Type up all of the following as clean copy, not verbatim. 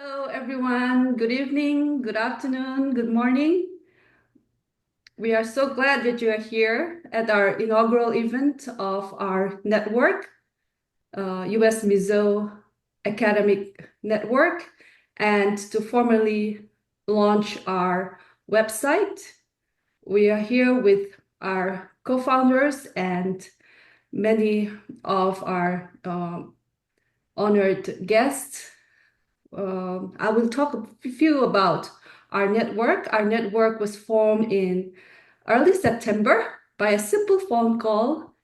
Hello, everyone. Good evening, good afternoon, good morning. We are so glad that you are here at our inaugural event of our network, uh, US Mizo Academic Network, and to formally launch our website. We are here with our co-founders and many of our um, honored guests. Um, I will talk a few about our network. Our network was formed in early September by a simple phone call.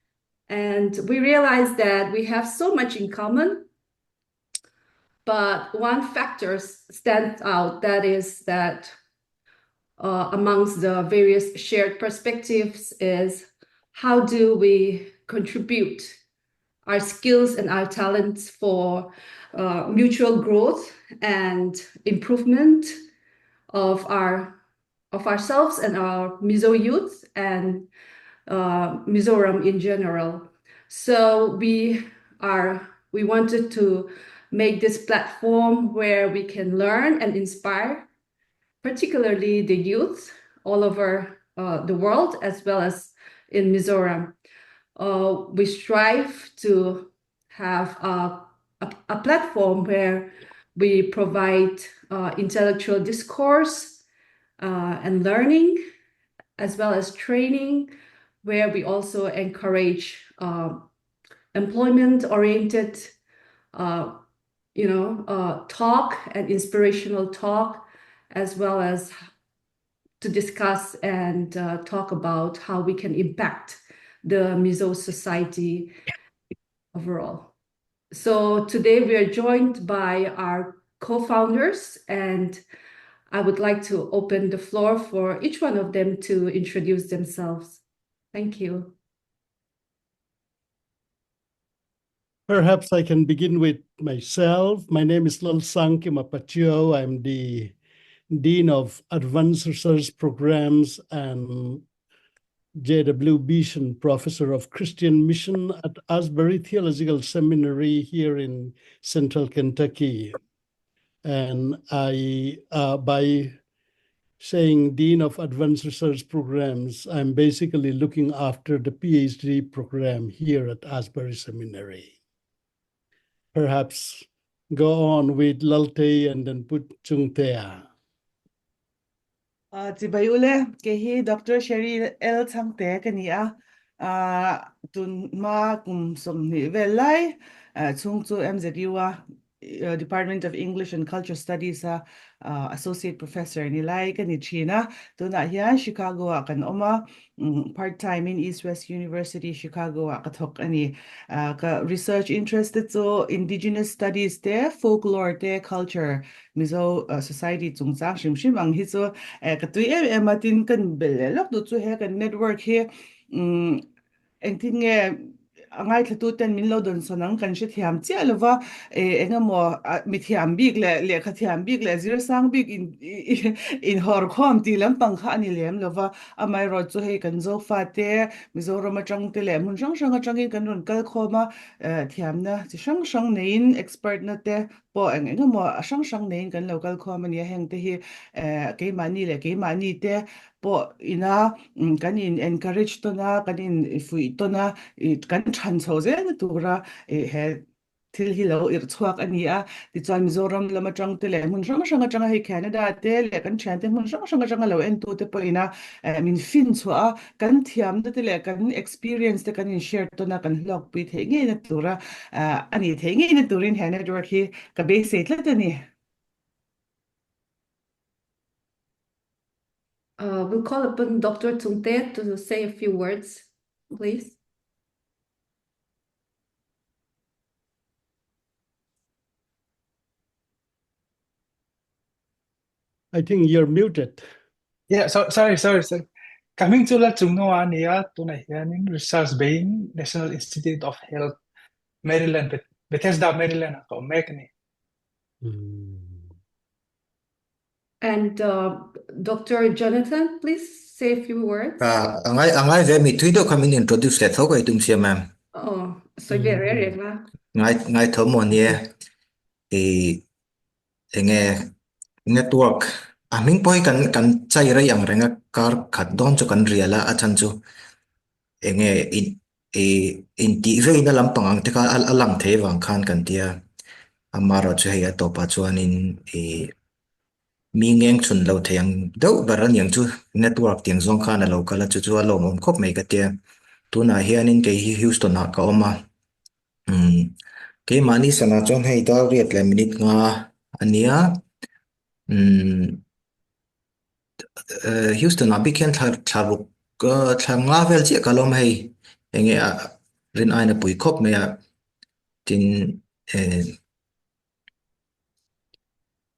And we realized that we have so much in common. But one factor stands out that is that uh, amongst the various shared perspectives is how do we contribute our skills and our talents for uh, mutual growth and improvement of our of ourselves and our Mizo youth and uh, Mizoram in general. So we are we wanted to make this platform where we can learn and inspire, particularly the youth all over uh, the world as well as in Mizoram. Uh, we strive to have a, a, a platform where we provide uh, intellectual discourse uh, and learning, as well as training, where we also encourage uh, employment-oriented, uh, you know, uh, talk and inspirational talk, as well as to discuss and uh, talk about how we can impact the Mizo society overall. So today we are joined by our co-founders and I would like to open the floor for each one of them to introduce themselves. Thank you. Perhaps I can begin with myself. My name is Lalsangkima Pachuau. I'm the Dean of Advanced Research Programs and J.W. Beeson, Professor of Christian Mission at Asbury Theological Seminary here in Central Kentucky. And I, uh, by saying Dean of Advanced Research Programs, I'm basically looking after the PhD program here at Asbury Seminary. Perhaps go on with Lalte and then put Chungtea. Uh, chibai ule, kei hi Dr. Sherry L. Changte ka ni a. Uh, tun ma kum 20 vel lai uh, chung chu MZU a Department of English and Culture Studies a Associate Professor ni lai ka ni thin a. Tunah hian Chicago ah kan awm a, part time in East West University Chicago ah ka thawk a ni. Ka research interest te chu Indigenous Studies te, Folklore te, Culture, Mizo Society chungchang hrim hrim ang hi chu ka tui em em a tin kan bel leh lawk duh chu he kan network hi Engtin nge a ngaithlatu ten min lo dawn sawn ang kan hrethiam chiah lova, eng emaw mithiam bik leh lehkha thiam bik leh zir sang bik in inhawr khawm tih lampang kha a ni lem lova, amaherawh chu hei kan Zofa te Mizoram atang te leh hmun hrang hrang atangin kan rawn kal khawm a, thiamna chi hrang hrang neiin expert na te pawh eng eng emaw a hrang hrang neiin kan lo kal khawm a ni a, heng te hi keimahni leh keimahni te pawh ina kan in encourage tawn a, kan in fuih tawn a, kan than chho zel na tura he thil hi lo irh chhuak a ni a. Tichuan Mizoram lam atang te leh hmun hrang hrang atanga hei Canada te leh kan thiante hmun hrang hrang atanga lo entu te pawh ina min fin chhuah a, kan thiamna te leh kan experience te kan in share tawn a, kan hlawkpui theih ngei na tura a nih theih ngei na turin he network hi ka beisei tlat a ni. Uh, we'll call upon Dr. Chungte to say a few words, please. I think you're muted. Yeah, so, sorry, sorry, sorry. Coming to la chungno ania tunah hianin research bein National Institute of Health Maryland Bethesda Maryland a ka awm mek ani. Mm. And uh, Dr. Jonathan, please say a few words. Uh, angai angai ve mi thui deuh kha min introduce leh tho ka i tum sia ma'am. Oh, sawi ve reng reng la. Ngai ngai tho maw nia. I Enge network a hming pawh hi kan kan chai rei ang reng a kar khat dawn chu kan rial a a chhan chu enge in ih intih veina lampang ang te kha a lang thei avang khan kan tia amaherawhchu hei a tawpah chuanin ih mi ngeng chhun lo thei ang deuh ber a niang chu network tiang zawng khan a lo kal a chu chu a lawmawm khawp mai ka tia tunah hianin kei hi Houston ah ka awm a. Umm keimahni sana chuan hei dar riat leh minute nga a nia umm eh Houston ah bik hian thla thla ruk thla nga vel chiah ka lawm hei enge ah rin aina pui khawp mai a tin eh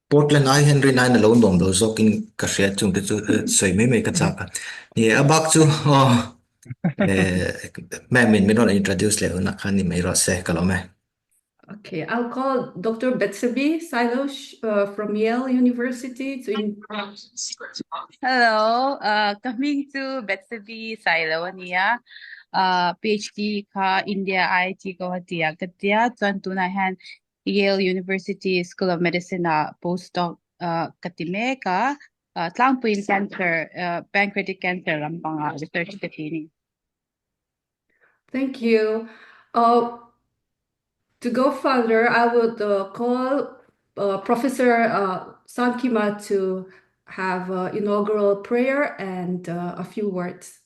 Portland ai hian rin aiin a lo nuam lo zawkin ka hria chung te chu sawi mai mai ka chak a. Ni a bak chu aw ma'am in min rawn introduce leh hunah khan ni mai rawh se ka lawm e. Okay, I'll call Dr. Betseby Silosh uh, from Yale University to in Hello, uh, ka hming chu Betseby Sailo ania. Uh, PhD kha India IIT Guwahati ah ka tia chuan tunah hian Yale University School of Medicine ah postdoc uh, ka ti mek a, uh, tlangpuiin cancer, uh, pancreatic cancer lampangah research ka ti ni. Thank you. Uh, to go further, I would uh, call uh, Professor uh, Sangkima to have uh, inaugural prayer and uh, a few words.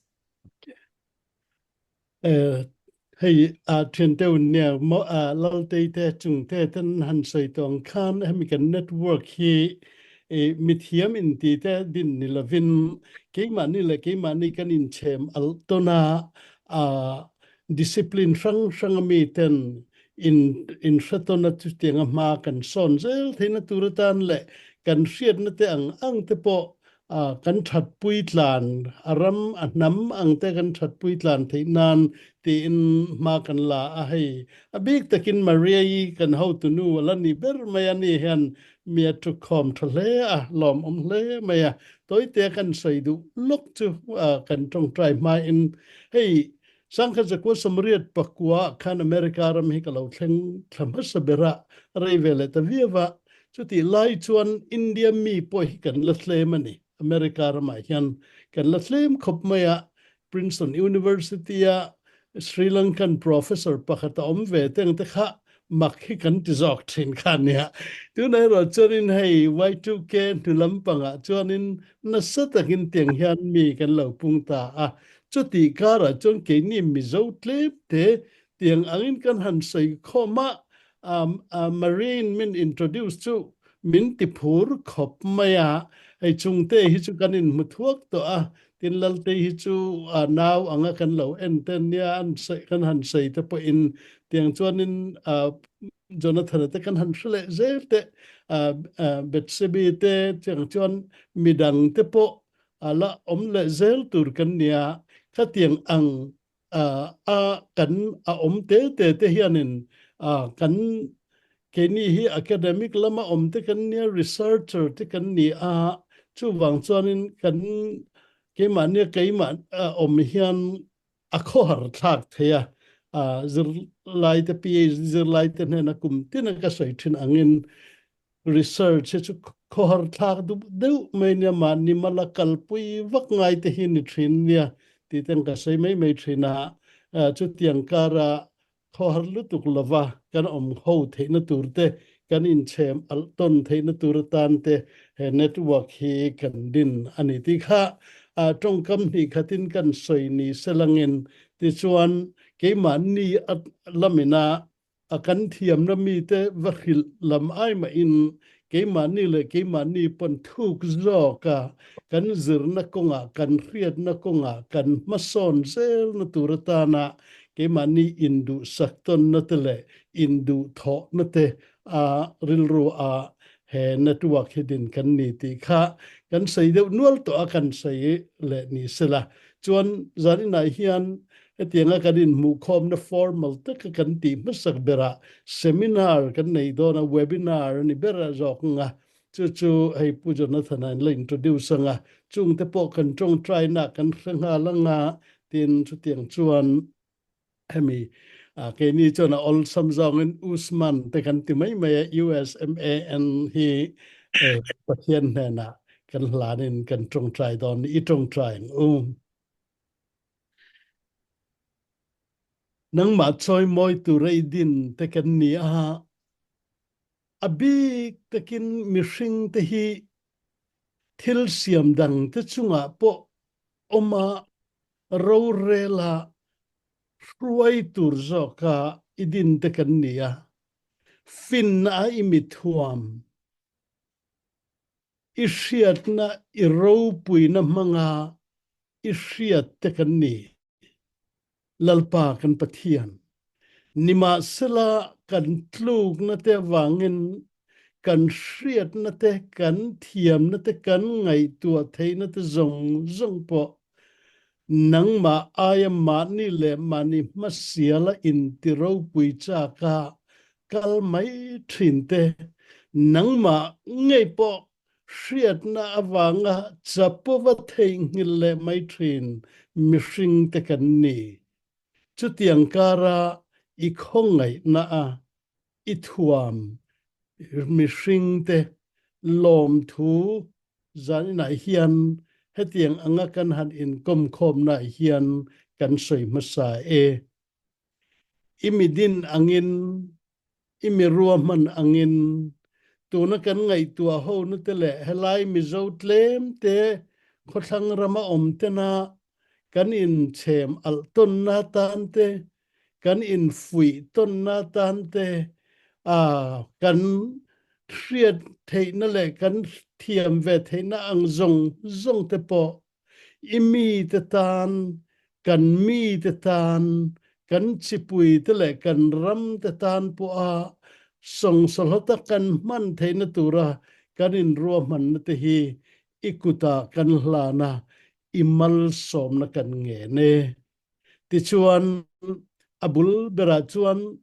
Hei a thian deuh nia maw Laltei te chung te ten han sawi tawh ang khan hemi kan network hi mithiam inti te din ni lovin keimahni leh keimahni kan inchhem alh tawn a, discipline hrang hrang ami ten in inhre tawn a chutianga hma kan sawn zel theihna tur atan leh kan hriatna te ang ang te pawh kan thatpui tlan, a ram, a hnam ang te kan thatpui tlan theih nan tiin hma kan la a hei. A bik takin Maria-i kan hotunu a la ni ber mai a ni hian mi a thukhawm tha hle a, lawmawm hle mai a. Tawitea kan sawi duh lawk chu kan tawngtai hmain hei Sangkhat zakua Samariat pakua khan America ram hi ka lo thleng thla hmasa ber a, rei ve leh ta viau a. Chutih lai chuan India mi pawh hi kan la tlem a ni. America ramah hian kan la tlem khawp mai a. Princeton University-a Sri Lankan professor pakhat a awm ve teng te kha mak hi kan ti zawk thin kha a nia. Tunah erawh chuanin hei Y2K hnu lampangah chuanin nasa takin tiang hian mi kan lo pung ta a. Chutih karah chuan keini Mizo tlem te tiang angin kan han sawi khawm a, Marine min introduce chu min ti phur khawp mai a, hei chungte hi chu kan inhmu thuak tawh a, tin Lalte hi chu nau anga kan lo en te nia an sawi kan han sawi te pawhin tiang chuanin Jonathan-a te kan han hre leh zel te, Bethsebi te tiang chuan midang te pawh a la awm leh zel tur kan nia, khatiang ang a kan a awm te te te hianin kan keini hi academic lama awm te kan nia researcher te kan ni a chuvang chuanin kan keimahnia keimah awm hian a khawhar thlak thei a zirlai te PhD zirlai te hnena kum tin a ka sawi thin angin Research hi chu khawhar thlak duh deuh mai nia mahni mala kalpui vak ngai te hi ni thin nia tih ten ka sawi mai mai thin a, chutiang kara khawhar lutuk lova kan awm ho theihna tur te kan inchhem alh tawn theihna tur atan te he network hi kan din a ni tih kha tawngkam hnih khatin kan sawi ni selangin tichuan keimahni lamina A kan thiamna mite va hrilh lam ai mahin keimahni leh keimahni pawn thuk zawka kan zirna kawngah, kan hriatna kawngah kan hmasawn zelna tur atana keimahni induhsak tawnna te leh induhthawhna te a rilru a he network hi din kan ni tih kha kan sawi deuh nual tawh a, kan sawi leh ni sela. Chuan zaninah hian Hetianga kan inhmuhkhawmna formal taka kan tih hmasak berah seminar kan nei dawn a, webinar a ni ber a zawk ang a, chu chu hei Pu Jonathan-a in la introduce ang a, chungte pawh kan tawngtaina kan hre nghal ang a, tin chutiang chuan hemi. Keini chuan a awlsam zawngin Usman te kan ti mai mai a, USMAN hi Pathian hnenah kan hlanin kan tawngtai dawn i tawngtai ang u. Nangmah chawimawi tura i din te kan ni a, a bik takin mihring te hi thil siam dang te chungah pawh awm a, rorel a, hruai tur zawka i din te kan ni a, finna a i mithuam, i hriatna i ropuina hmanga i hriat te kan ni. Lalpa kan Pathian, nimahsela kan tlukna te avangin kan hriatna te, kan thiamna te, kan ngaihtuah theihna te zawng zawng pawh nangmah aia mahni leh mahni hmasiala inti ropui chaka kal mai thin te, nangmah ngei pawh hriatna avanga chapova theihnghilh leh mai thin mihring te kan ni. Chutiang kara i khawngaihna a i thuam mihring te lawmthu zaninah hian hetiang anga kan han inkawmkhawmnaah hian kan sawi hmasa e. I mi din angin, i mi ruahman angin, tuna kan ngaihtuah ho na te leh helai Mizo tlem te khawthlang rama awm tena kan inchhem alh tawnna tan te, kan infuih tawnna tan te, kan hriat theihna leh kan thiam ve theihna ang zawng zawng te pawh I mite tan, kan mite tan, kan chipuite leh kan ramte tan pawha sawngsawhlawta kan hman theihna tura kan inruahmanna te hi i kutah kan hlan a, i malsawmna kan ngen e. Tichuan, a bul berah chuan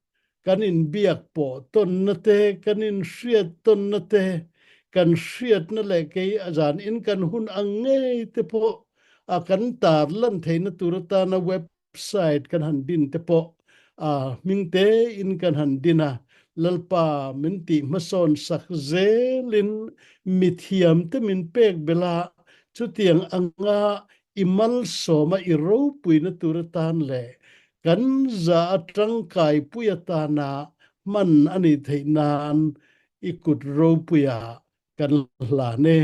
kan inbiak pawh tawnna te, kan inhriat tawnna te, kan hriatna leh kei a zanin kan hun ang ngei te pawh a kan tar lan theihna tur atana website kan han din te pawh a hming tein kan han din a, Lalpa min tih hmasawn sak zelin mithiam te min pek belh a, chutiang anga I malsawma i ropuina tur atan leh kan za a tangkaipui atana hman a nih theih nan i kut ropuia kan hlan e.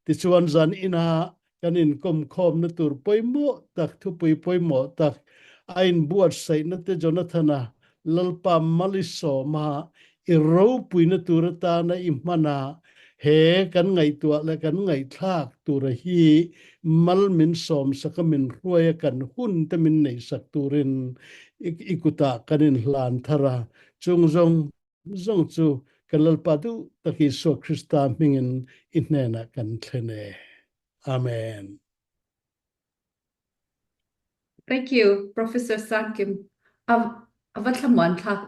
Tichuan zan ina kan inkawmkhawmna tur pawimawh tak, thupui pawimawh tak a inbuatsaihna te Jonathana Lalpa Malisawma i ropuina tur atana i hman a, he kan ngaihtuah leh kan ngaihthlak tura hi mal min sawmsak a min hruai a kan hun te min neihsak turin i kutah kan inhlan thar a, chung zawng zawng chu kan Lalpa duh tak Isua Krista hmingin i hnenah kan thlen e. Amen. Thank you, Professor Sangkim. A va thlamuan thlak.